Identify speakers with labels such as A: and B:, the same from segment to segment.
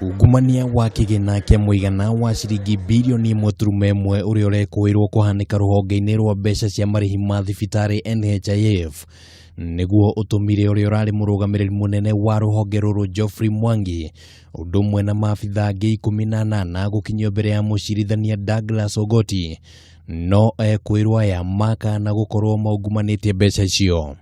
A: Ungumania wa kĩgĩna kĩa mũigana wa ciringi birioni 1.1 ũrĩa ũrekũĩrwo kũhanĩka rũhonge-inĩ rwa mbeca cia marĩhi ma thibitarĩ NHIF nĩguo ũtũmire ũrĩa ũrarĩ mũrũgamĩrĩri mũnene wa rũhonge rũrũ Geoffrey Mwangi ũndũ ũmwe na maabitha angĩ 18 gũkinyio mbere ya mũcirithania Douglas Ogoti no ekwĩrwo aya makana gũkorwo maungumanĩtie mbeca icio.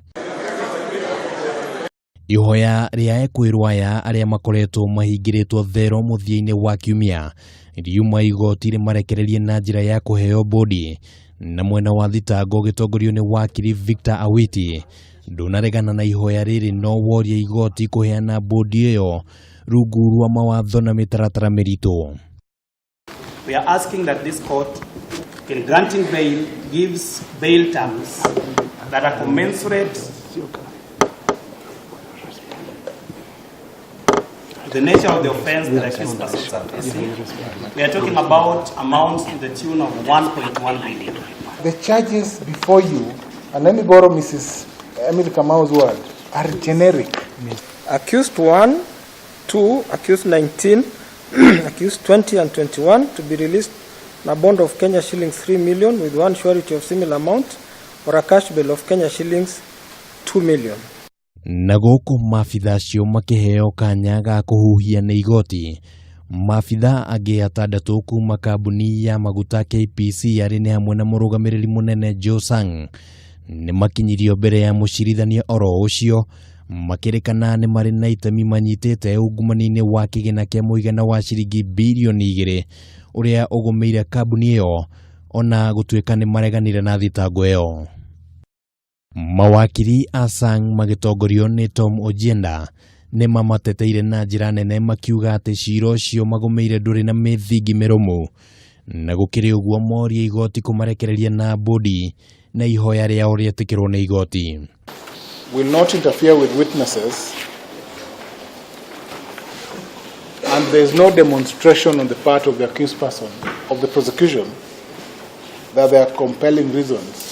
A: Ihoya rĩa ekwĩrwo aya arĩa makoretwo mahingĩrĩtwo thero mũthia-inĩ wa kiumia riuma igoti rĩmarekererie na njĩra ya kũheo bodi na mwena wa thitango ũgĩtongorio nĩ wakiri Victor Awiti ndũnaregana na ihoya rĩrĩ no woria igoti kũheana bodi ĩyo rungu rwa mawatho na mĩtaratara mĩritũ.
B: We are asking that this court, in granting bail, gives bail terms that are commensurate with the nature of the offense that accused persons are facing. We are talking about amounts to the tune of 1.1 billion.
C: The charges before you, and let me borrow Mrs. Emily Kamau's word, are generic.
D: Accused 1, 2, accused 19, accused 20 and 21 to be released on a bond of Kenya shillings 3 million with one surety of similar amount or a cash bail of Kenya shillings 2 million.
A: Na gũkũ maabitha acio makĩheo kanya ga kũhuhia nĩ igoti, maabitha angĩ atandatũ kuma kambuni ya maguta KPC arĩ nĩ hamwe na mũrũgamĩrĩri mũnene Joe Sang nĩ makinyirio mbere ya mũcirithania oro ũcio makĩrĩkana nĩ marĩ na itemi manyitĩte ungumania-inĩ wa kĩgĩna kĩa mũigana wa ciringi birioni 2 ũrĩa ũgũmĩire kambuni ĩyo ona gũtuĩka nĩ mareganire na thitango ĩyo. Mawakiri a Sang magĩtongorio nĩ Tom Ojienda nĩ mamateteire na njĩra nene makiuga atĩ cira ũcio magũmĩire ndũrĩ na mĩthingi mĩrũmu na gũkĩrĩ ũguo moria igoti kũmarekereria na bodi na ihoya rĩao rĩetĩkĩrwo nĩ igoti.
C: Will not interfere with witnesses, and there is no demonstration on the part of the accused person, of the prosecution, that there are compelling reasons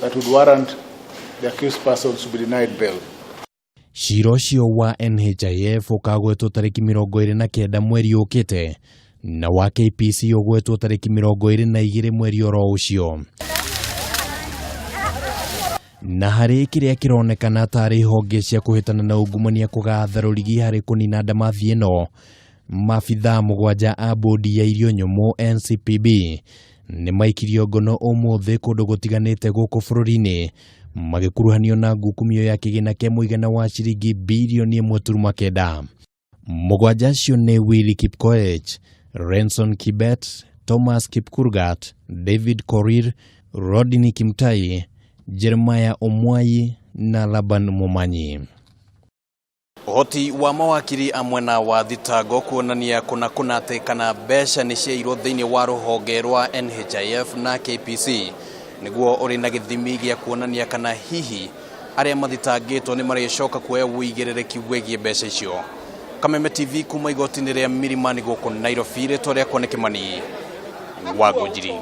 C: that would warrant the accused persons to be denied bail.
A: Cira ũcio wa NHIF ũkagwetwo tarĩki 29 mweri ũkĩte na wa KPC ũgwetwo tarĩki 22 mweri oro ũcio. Na harĩ kĩrĩa kĩronekana tarĩ honge cia kũhĩtana na ungumania kũgatha rũrigi harĩ kũnina ndamathi ĩno, maabitha 7 a bodi ya irio nyũmũ NCPB nĩ maikirio ngono ũmũthĩ kũndũ gũtiganĩte gũkũ bũrũri-inĩ magĩkuruhanio na ngukumio ya kĩgĩna kĩa mũigana wa ciringi birioni 1.9. 7 acio nĩ Willy Kipkoech, Renson Kibet, Thomas Kipkurgat, David Korir, Rodney Kimtai, Jeremiah Omwai na Laban Momanyi. Ũhoti wa mawakiri a mwena wa thitango kuonania kũna kũna atĩ kana mbeca nĩ ciairwo thĩinĩ wa rũhonge rwa NHIF na KPC nĩguo ũrĩ na gĩthimi gĩa kuonania kana hihi arĩa mathitangĩtwo nĩ marĩcoka kuoya ũigĩrĩrĩki wĩgiĩ mbeca icio. Kameme TV kuma igoti-inĩ rĩa Milimani gũkũ Nairobi, rĩtwa rĩakwa nĩ Kĩmani wa Ngũnjiri.